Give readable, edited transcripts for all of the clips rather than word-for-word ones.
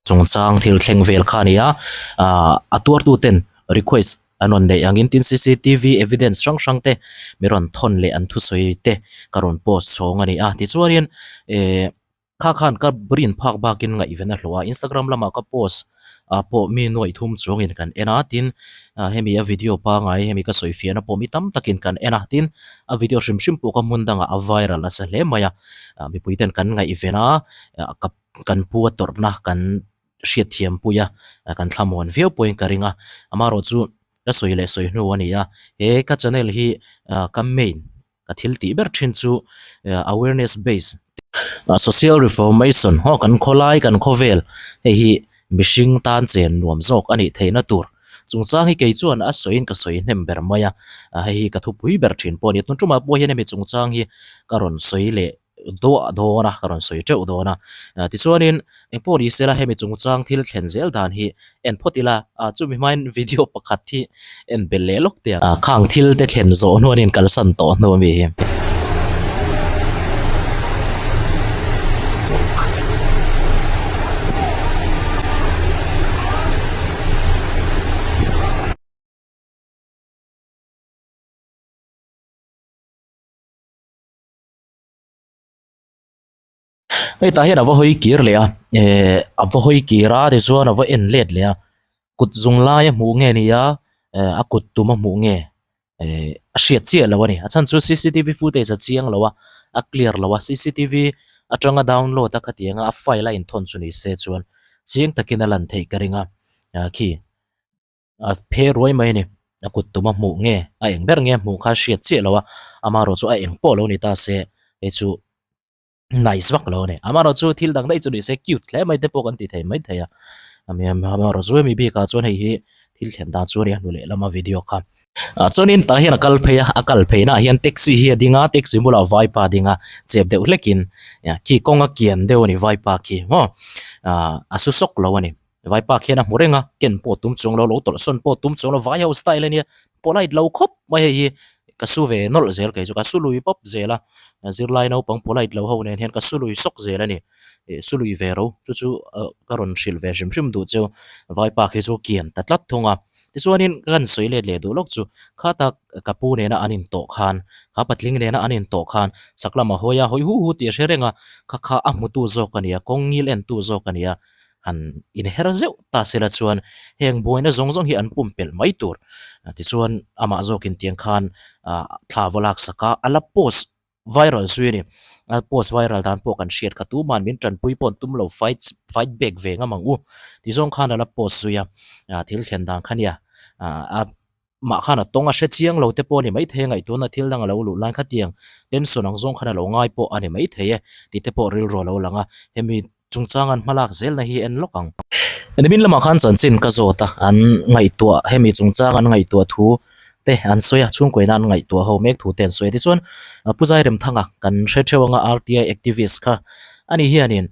Chungchang thil thleng vel kha a ni a, aah a tuartu ten request an rawn neih angin tin cctv evidence hrang hrang te mi rawn thawn leh an thusawi te ka rawn post chhawng a ni a. Tichuanin eh kha khan ka rin phak bakin ngaihven a hlawh a, Instagram lamah ka post ah pawh mi nuaih thum chuangin kan en a, tin hemi a video pangai hemi ka sawi fiahna pawh mi tam takin kan en a, tin a video hrim hrim pawh kha hmun dangah a viral nasa hle mai a, mipui ten kan ngaihven a ka kan pu a tawrhna kan hriatthiam pui a, kan thlamuan viau pawhin ka ring a, amaherawh chu ka sawi leh sawi hnu a ni a, he ka channel hi ka main ka thil tih ber thin chu awareness base social reformation haw kan khawlai kan khawvel hei hi mihring tan chen nuam zawk a nih theihna tur chungchang hi kei chuan a sawiin ka sawi hnem ber mai a, hei hi ka thupui ber thin pawh a ni a, tun tumah pawh hian hemi chungchang hi ka rawn sawi leh duah dawn a, ka rawn sawi teuh dawn a. Tichuanin engpawh ni sela hemi chungchang thil thlen zel dan hi en phawt ila, chumi hmain video pakhat hi en belh leh lawk teh ang. Khang thil te thlen zawh hnuan in kalsan tawh hnu ami hi. Hei tah hian a va hawi kir leh a ehh a va hawi kir a tichuan a va en let leh a kut zung lai a hmuh nge ni a eh a kut tum a hmuh nge eh a hriat chiah lo a ni a chhan chu cctv footage a chiang lo a a clear lo a cctv atanga download a khatiang a a file a inthawn chu ni se chuan chiang takin a lan theih ka ring a ah khi. A phe ruai mai a ni. A kut tum a hmuh nge, a eng ber nge a hmuh kha a hriat chiah lo a, amaherawh chu a eng pawh lo ni ta se, hei chu nice vak lo a ni. Amaherawh chu thil dang daih chu ni se cute hle mai te pawh kan ti thei mai thei a. Amaherawh chu hemi bikah chuan hei hi thil thlen dan chu a ni a, hnu leh lama video kha. Chuanin tah hian a kal phei a, a kal phei naah hian taxi hi a ding a, taxi bulah vaipa a ding a, chep deuh hlekin khi kawng a kian deuh a ni vaipa khi maw, a su sawk lo a ni. Vaipa khian a hmu reng a, ken pawh tum chuang lo, lo tawlh sawn pawh tum chuang lo, vai ho style a nia, polite lo khawp mai hei hi, ka su ve nawlh zel kei chu, ka su lui pawp zel a, zirlai naupang polite lo ho nen hian ka su lui sawk zel a ni, ih su lui ve ro, chu chu ka rawn hrilh ve hrim hrim duh cheu, vaipa khi chu kian ta tlat thung a, tichuanin ka han sawi let leh duh lawk chu, kha tak ka pu nena an intawh khan, kha patling nena an intawh khan chhak lamah hawi a, hawi hu hu tih a hre reng a, kha kha a hmutu zawk a ni a, kawng ngil entu zawk a ni a. han inher zeuh ta sela chuan heng buaina zawng zawng hi an pumpelh mai tur. Tichuan amah zawkin tiang khan ah thla va lak sak a, a la post viral zui a ni. A post viral dan pawh kan hriat kha tuman min tanpui pawh an tum lo fight fight back ve ngam ang u ti zawng khan a la post zui a, ah thil thlen dan kha nia ah a mah khan a tawng a hre chiang lo te pawh a ni maithei a, ngaihtuahna thil dang a lo luh lai khatiang tension ang zawng khan a lo ngai pawh a ni maithei e tih te pawh rilru a lo lang a, hemi chungchang an hmalak zelna hi en lawk ang. Nimin lamah khan chanchin ka zawt a, an ngaihtuah hemi chungchang an ngaihtuah thu te an sawi a, chhungkawiin an ngaihtuah ho mek thu te an sawi a, tichuan Pu Zairemthanga kan hre theuh anga RTI activist kha ani hianin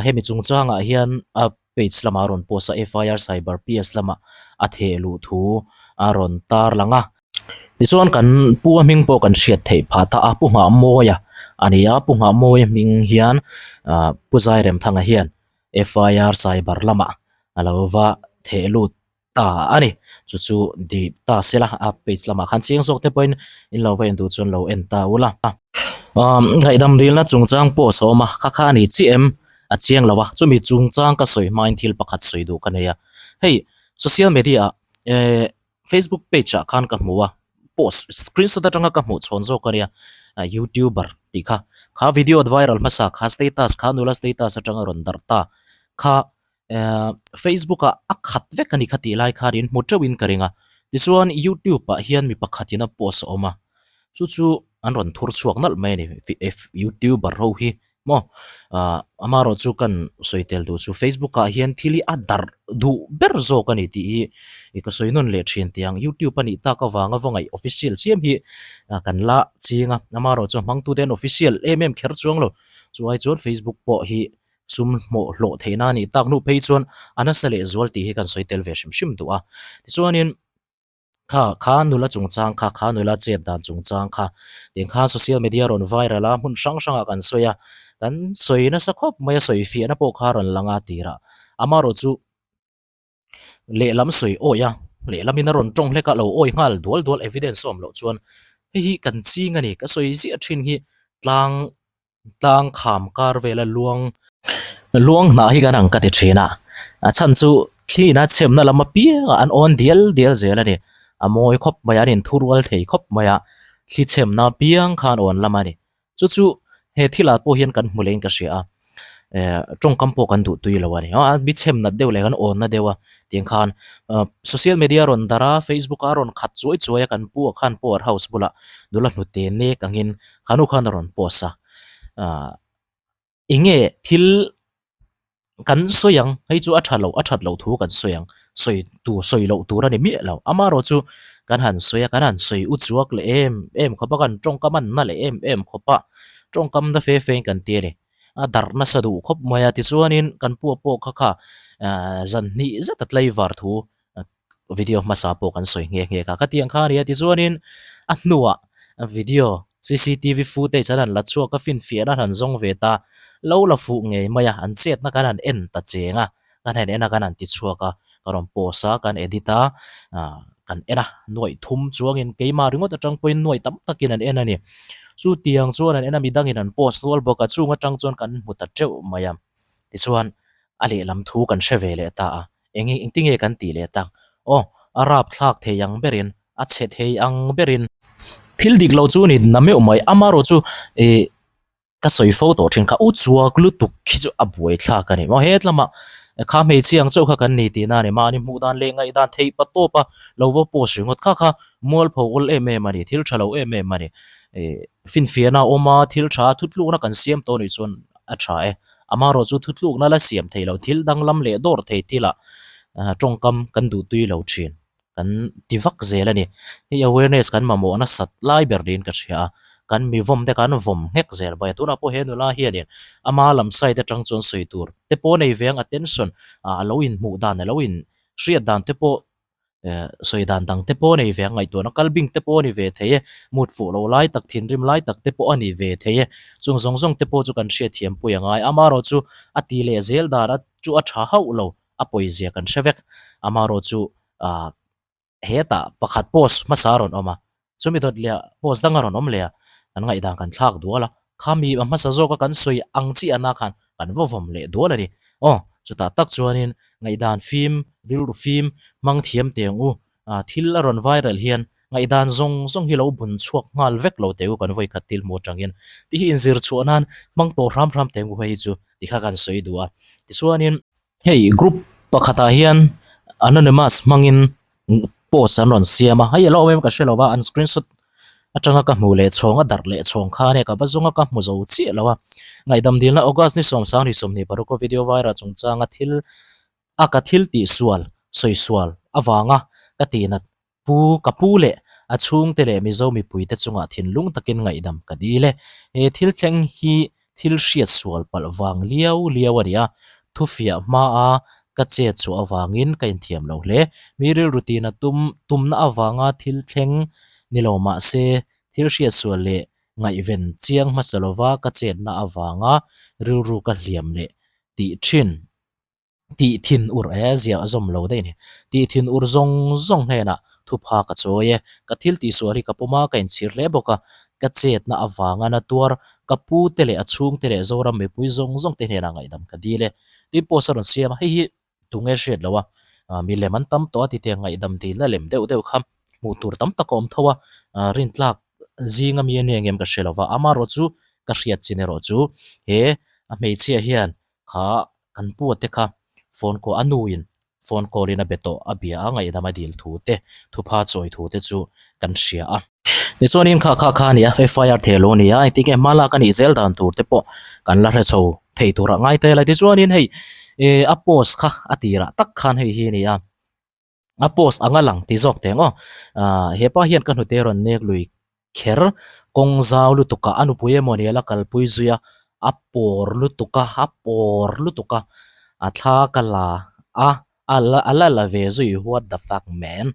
hemi chungchangah hian a page lamah a rawn post a, FIR Cyber PS lamah a theh luh thu a rawn tar lang a. Tichuan kan pu a hming pawh kan hriat theih phah ta a, Pu Nghahmawia a ni a, Pu Nghahmawia hming hian ah Pu Zairemthanga hian FIR Cyber lamah a lo va theh lut ta a ni. Chu chu dip ta sela a page lamah khan chiang zawk te pawhin in lo va en duh chuan lo en ta ula. Umm ngaihdam dilna chungchang post a awm a, kha kha a ni chiah em? A chiang lo a, chumi chungchang ka sawi hmain thil pakhat sawi duh ka nei a. Hei social media ah eh Facebook page ah khan ka hmu a, post screenshot atanga ka hmuh chhawn zawk a nia, youtuber tih kha. Kha video viral hmasa kha status kha nula status atanga rawn darh ta kha ehh Facebook ah a khat vek a ni kha tih lai khan in hmu teuh in ka ring a. Tichuan YouTube ah hian mi pakhat in a post a awm a, chu chu an rawn thur chhuak nalh mai a ni youtuber ho hi maw ah amaherawh chu kan sawi tel duh chu Facebook ah hian thil hi a darh duh ber zawk a ni tih hi ih ka sawi nawn leh thin tih ang YouTube a nih tak avanga va ngaih official chiam hi kan la ching a amaherawh chu a hmangtu te an official em em kher chuang lo chu ai chuan Facebook pawh hi sum hmawh hlawh theihna a nih tak hnuh phei chuan a nasa leh zual tih hi kan sawi tel ve hrim hrim duh a tichuanin. Kha kha nula chungchang kha, kha nula chet dan chungchang kha tiang khan social media rawn viral a, hmun hrang hrangah kan sawi a, kan sawi nasa khawp mai a, sawi fiahna pawh kha rawn lang a tirah. Amaherawhchu lehlam sawi awi a, lehlamin a rawn tawng hlek a, lo awi nghal dual dual evidence a awm loh chuan hei hi kan ching a ni, ka sawi ziah thin hi tlang tlang kham kar vela luang luang hnah hi kan ang ka ti thin a, a chhan chu thli ina chhemna lam apiang ah an awn dial dial zel a ni, a mawi khawp mai a, an inthurual thei khawp mai a, thli chhemna apiang khan awn lam a ni. Chu chu he thilah pawh hian kan hmu leh in ka hria a, eh tawngkam pawh kan duh tui lo a ni. A mi chhem nat deuh leh kan awn na deuh a tiang khan social media rawn darh a, facebook a rawn khat chuai chuai a kan pu ah khan power house bulah nula hnute nek angin khanu khan a rawn post a, ah eng nge thil Kan sawi ang, hei chu a tha loh, a that loh thu kan sawi ang, sawi tur, sawi loh tur a ni miah lo. Amaherawh chu kan han sawi a, kan han sawi u chuak leh em em khawp a, kan tawngkam a na leh em em khawp a, tawngkam na fe fe in kan ti a ni. A darh nasa duh khawp mai a, tichuanin kan pu pawh kha kha zan hnih zet a tlaivar thu video hmasa pawh kan sawi nghe nghe kha ka tih ang kha a ni a tichuanin a hnuah video cctv footage an han la chhuak a finfiahna an han zawng ve ta lo la fuh ngei mai a an chetna kan han en ta cheng a kan han en a kan han ti chhuak a ka rawn post a kan edit a ah kan en a nuaih thum chuangin keimah ringawt atang pawhin nuaih tam takin an en a ni chutiang chuan an en a midangin an post nual bawk a chung atang chuan kan hmu ta teuh mai a tichuan a lehlam thu kan hre ve leh ta a. Eng engtinge kan tih leh tak? Aw, a rap thlak thei ang berin, a chhe thei ang berin. Thil dik lo chu ni na meuh mai, amaherawh chu ih ka sawi fo tawh thin kha, u chuak lutuk khi chu a buai thlak a ni maw? Hetlama kha hmeichhia ang chauh kha kan ni tihna a ni, mahni hmuh dan leh ngaih dan theih pa tawp a lo va post ringawt kha kha mualpho awl em em a ni, thil tha lo em em a ni. Ih finfiahna a awm a, thil tha thutlukna kan siam tawh a nih chuan a tha e. Amaherawh chu thutlukna la siam thei lo, thil danglam leh dawr thei thilah tawngkam kan duh tui lo thin, kan ti vak zel a ni. Hei awareness kan mamawh nasat lai ber niin ka hria a, kan mi vawm te khan vawm nghek zel bai a, tunah pawh he nula hianin ama lam side atang chuan sawi tur te pawh nei ve ang, attention a lo inhmuh dan a lo in hriat dan te pawh Eh sawi dan dang te pawh a nei ve ang, ngaihtuahna kal bing te pawh a ni ve thei e, mut fuh lo lai tak, thinrim lai tak te pawh a ni ve thei e, chung zawng zawng te pawh chu kan hriatthiam pui a ngai. Amaherawh chu a ti leh zel dan a chu a tha hauh lo, a pawizia kan hre vek. Amaherawh chu ah hetah pakhat post hmasa a rawn awm a, Chumi dawt leh ah post dang a rawn awm leh a, kan ngaihdan kan thlak dual a, khami a hmasa zawka kan sawi ang chiah na khan kan va vawm leh dual a ni. Aw, chutah tak chuanin ngaihdan fim, rilru fim, hmang thiam teh ang u, thil a rawn viral hian ngaihdan zawng zawng hi lo bun chhuak nghal vek lo teh u kan vawikhat thil hmu atangin tih hi inzir chhuah nan hmang tawh hram hram teh ang u hei chu ti kha kan sawi duh a. Tichuanin. Hei group pakhatah hian anonymous hmangin post an rawn siam a, hei a lo awm em ka hre lo va, an screenshot atanga ka hmuh leh chhawng a darh leh chhawng kha ania ka va zawng a ka hmu zo chiah lo a, ngaihdam dilna August ni sawmsang ni 26 a video viral chungchanga thil a ka thil tihsual sawisual avanga ka tihnat Pu ka pu leh a chhungte leh Mizo mipuite chungah thinlung takin ngaihdam ka dil e. He thil thleng hi thil hriat sual palh vang liau liau a ni a, thufiah hmaa ka chet chhuah avangin ka inthiam lo hle. Mi rilru tina tum tumna avanga thil thleng ni lo mah se, thil hriat sual leh ngaihven chiang hmasa lova ka chetna avanga rilru ka hliam leh tih thin. Tih thin ur e, ziah a zawm lo daih a ni. Tih thin ur zawng zawng hnenah thupha ka chawi e. Ka thil tihsual hi ka pawm a, ka inchhir hle bawk a. Ka chetna avanga na tuar, ka pu te leh a chhung te leh Zoram mipui zawng zawng te hnenah ngaihdam ka dil e. Tin post a rawn siam a, hei hi tunge hriat lo a, milem an tam tawh a tite ngaihdam dilna lem deuh deuh kha hmuh tur tam tak a awm tho a, rintlak zinga mi a ni ang em ka hre lo va, amaherawh chu ka hriat chin erawh chu he a hmeichhia hian Kha kan pu te kha phone call a nu in phone call in a be tawh a bia a ngaihdam a dil thu te thupha chawi thu te chu kan hria a. Tichuanin kha kha kha a ni a FIR thei lo a ni a engtin nge hma lak a nih zel dan tur te pawh kan la hre chho thei turah ngai ta ila tichuanin hei eh a post kha a tirah tak khan hei hi a ni a. A post anga lang ti zawk teh ang aw. Ahh hepa hian ka hnute rawn nek lui kher kawng zau lutuk a a nupui emaw ni a la kalpui zui a a pawr lutuk a a pawr lutuk a a thla ka la a a la a la la ve zui what the fuck man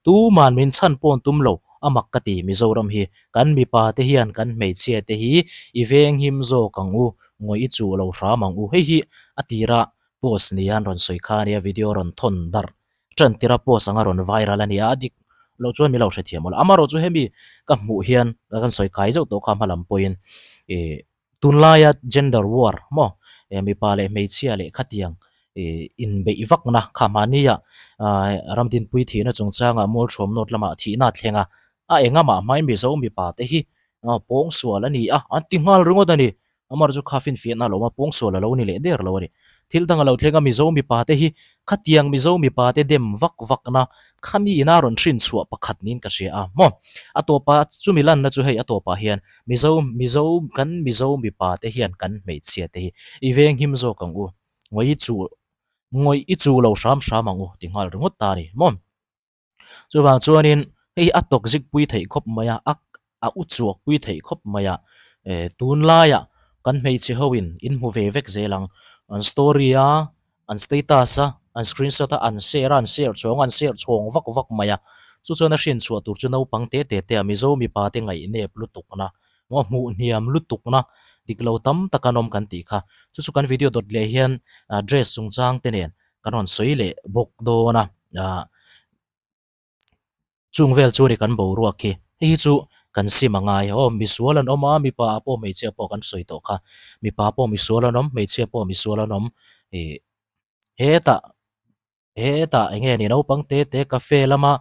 tuman min chhan pawn tum lo a mak ka ti Mizoram hi kan mipa te hian kan hmeichhia te hi i venghim zawk ang u ngawih i chuh lo hram ang u hei hi a tirah. Post nia an rawn sawi kha a nia, video rawn thawn darh tan tir a post anga rawn viral a nia, a dik loh chuan min lo hrethiam aw la. Amaherawhchu hemi ka hmuh hian ka kan sawi kai zeuh tawh kha hma lam pawhin ih tunlaia gender war maw mipa leh hmeichhia leh khatiang ih inbeih vakna kha mahnia ramdinpui thihna chungchangah mualthuam nawt lamah thihna a thleng a, a engamah hmain Mizo mipa te hi pawngsual a ni a, an ti nghal ringawt a ni. Amar chu kha finfiahna a lo awm a, pawngsual a lo ni leh der lo a ni. Thil dang a lo thleng a, Mizo mipa te hi khatiang Mizo mipa te dem vak vakna khami ina rawn hrin chhuah pakhat niin ka hria a maw. A tawpa chumi lanna chu hei a tawpah hian Mizo Mizo kan Mizo mipa te hian kan hmeichhia te hi i venghim zawk ang u, ngawih i chu ngawih i chu lo hram hram ang u ti nghal ringawt ta a ni maw. Chuvang chuanin hei hi a tawk zik pui theih khawp mai a, a a u chuak pui theih khawp mai a, eh tunlaiah kan hmeichhe ho in in hmu ve vek zel ang, an story a, an status a, an screenshot a, an share a, an share chhawng a, an share chhawng vak vak mai a, chu chuan a hrin chhuah tur chu naupang te te te a Mizo mipa te ngaihnep lutukna, maw hmuh hniam lutukna dik lo tam tak an awm kan tih kha, chu chu kan video dawt leh hian dress chungchang te nen kan rawn sawi leh bawk dawn a ah chung vel chu ni kan boruak khi hei hi chu kan sim a ngai aw misual an awm a mipa ah pawh hmeichhia pawh kan sawi tawh kha mipa pawh misual an awm hmeichhia pawh misual an awm ih hetah hetah eng nge ni naupang te te cafe lama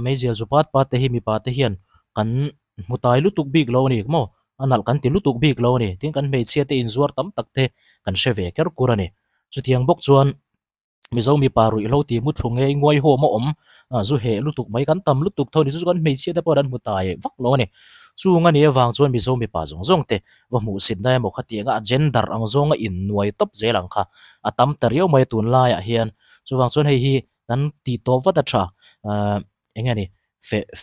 meizial zu pat pat te hi mipa te hian kan hmu tai lutuk bik lo a ni maw a nalh kan ti lutuk bik lo a ni tin kan hmeichhia te inzuar tam tak te kan hre ve ker kur a ni. Chutiang bawk chuan Mizo mipa ruihhlo tih muthlu nge i nguaihawm a awm zu heh lutuk mai kan tam lutuk tho a ni. Chu chu kan hmeichhia te pawh an hmu tai vak lo a ni. Chung a nih avang chuan Mizo mipa zawng zawng te va hmuhsitna emaw khatianga a gender ang zawnga innuai tawp zel ang kha a tam ta riau mai a tunlaiah hian. Chuvang chuan hei hi kan tih tawp vat a tha eng nge ni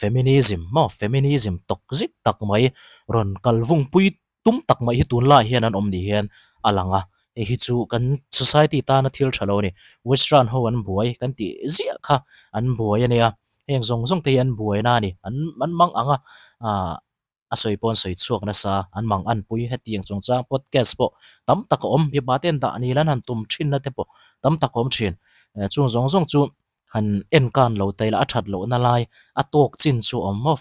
feminism maw feminism tawk zit tak mai rawn kal vungpui tum tak mai hi tunlai hian an awm ni hian a lang a, hei hi chu kan society tana thil tha lo a ni. Western ho an buai kan tih ziah kha an buai a nia, heng zawng zawng te hi an buaina a ni, an an mang ang a, aah a sawi pawh an sawi chhuak nasa, an mang an pui hetiang chungchang podcast pawh tam tak a awm, mipa te an dah ni la an han tum thin na te pawh tam tak a awm thin, chung zawng zawng chu Han en kan lo ta ila a that lohna lai a tawk chin chu a awm maw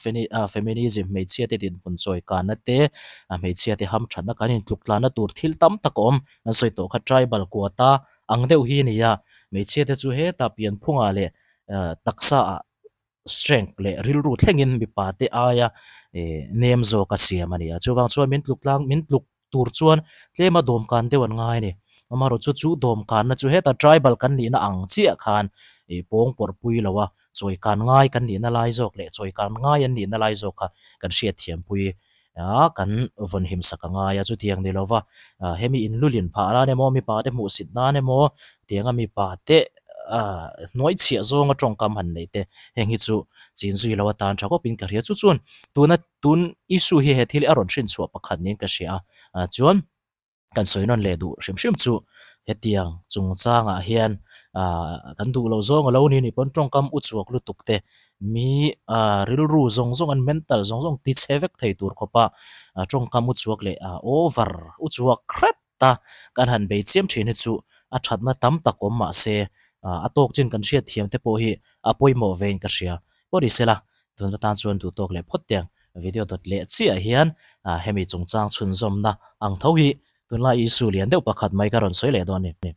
feminism hmeichhia te dinhmun chawi kanna te hmeichhia te ham thatna kan intluk tlanna tur thil tam tak a awm an sawi tawh kha tribal quota ang deuh hi a ni a hmeichhia te chu hetah pianphungah leh taksa ah strength leh rilru thlengin mipa te aia nem zawk a siam a ni a chuvang chuan min tluk tlang min tluk tur chuan tlema dawmkan deuh an ngai a ni. Amaherawhchu chu dawmkanna chu heta tribal kan nihna ang chiah khan ih pawng pawrh pui lo a, chawikan ngai kan nihna lai zawk leh chawikan ngai an nihna lai zawk kha kan hriatthiampui a, kan vawnhim sak a ngai a, chutiang ni lova hemi inlulin phah nan emaw mipa te hmuhsit nan emaw tianga mipa te hnuai chhiah zawnga tawngkam han nei te heng hi chu chin zui lo atan tha khawpin ka hria. Chu chuan tuna Tun issue hi he thil a rawn hrin chhuah pakhat niin ka hria a, chuan kan sawi nawn leh duh hrim hrim chu hetiang chungchangah hian kan duh loh zawng a lo ni nih pawn tawngkam u chhuak lutuk te mi rilru zawng zawng an mental zawng zawng ti chhe vek thei tur khawpa tawngkam u chhuak leh over u chhuak hret ta kan han bei chiam thin hi chu a thatna tam tak awm mah se a tawk chin kan hriat thiam te pawh hi a pawimawh vein ka hria. Pawh ni sela, tun atan chuan duh tawk leh phawt teng video dawt leh chiah hian hemi chungchang chhunzawmna ang tho hi tunlai issue lian deuh pakhat mai ka rawn sawi leh dawn a ni.